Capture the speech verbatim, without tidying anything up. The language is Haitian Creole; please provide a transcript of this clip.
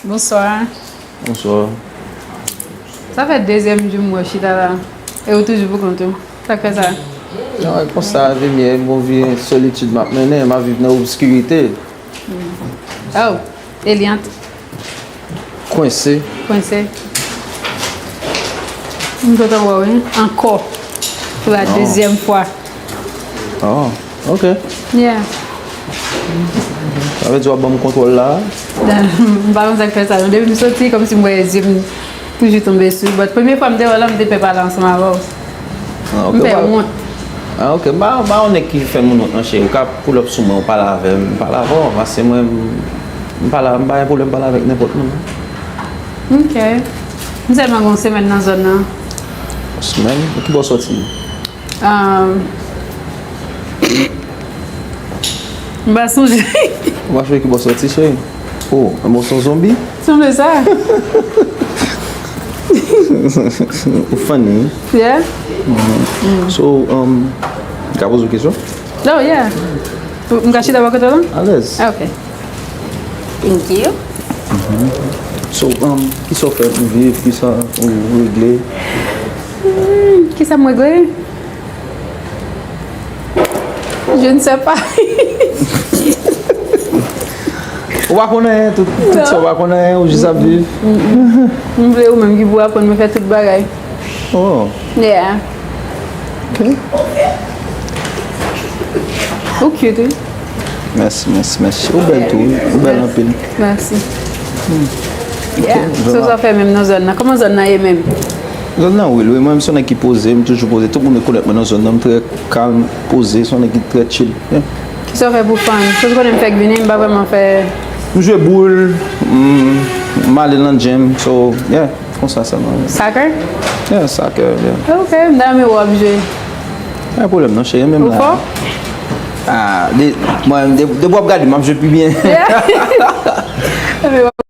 Bonswa. Bonswa. Sa fè dezyèm jou m wè w chita la. E ou toujou pou kont ou. Sa k fè sa? Non, e konsa, vi m ye, bon, vi solitid m ap mennen, m ap viv nan obskirite. Oh, Eliant. Kwense. Kwense. M kontan wè w, wi. Ankò. Pou la dezyèm fwa. Oh, ok. Yeah. Sa vle di w ap ban m kontwòl la? M pa konn sa k fè sa, non. Depi m soti, kòmsi m wè zye m toujou tonbe sou. But premye fwa m te wè w la, m te pè pale ansanm avè w. M pè wont. Ah, ok. M pa, m pa yon nèg ki fè moun wont, non, cheri. Ou ka pull up sou mwen, ou pale avè m, m pale avè w. Paske mwen, m, m pale, m pa gen pwoblèm pale avèk nenpòt moun. Ok. M sèlman gen yon semèn nan zòn nan. Semèn? Ki bò w sòti? Um, m pa sonje. Ou pa sonje ki bò w sòti, cheri? Oh, men w se yon zonbi? Sanble sa. Ou funny, wi. Yeah? So, um, m ka poze w kesyon? Oh, yeah. M ka chita bò kote w la? Alèz. Ah, ok. Thank you. So, um, kisa w fè pou viv? Kisa ou regle? Hmm, kisa m regle? Je ne sais pas. Ou pa konn anyen, tout, tout sa ou pa konn anyen, ou jis ap viv. M vle ou menm ki pou aprann mwen fè tout bagay. Oh, Yeah. ok. Ou cute, wi. Mèsi, mèsi, mèsi. Ou bèl tou, wi. Ou bèl anpil. Mèsi. Yeah. Ok, So, sa w fè menm nan zòn nan? Kòman zòn nan ye menm? Zòn nan real, wi. Mwen, m se yon nèg ki poze, m toujou poze. Tout moun rekonèt mwen nan zòn nan. M trè kalm, poze, se yon nèg ki trè chill. Yeah. Kisa w fè pou fun? Paske ou konnen m fèk vini, m pa vrèman fè. M jwe boul, m, m ale nan gym, so, yeah, konsa sèlman. Soccer? Yeah, soccer, yeah. Ok, m ta renmen wè w ap jwe. Pa gen pwoblèm non, cheri, menm Ou la. Fò? Ah, de, mwen, de, depi w ap gade, m ap jwe pi byen. Yeah.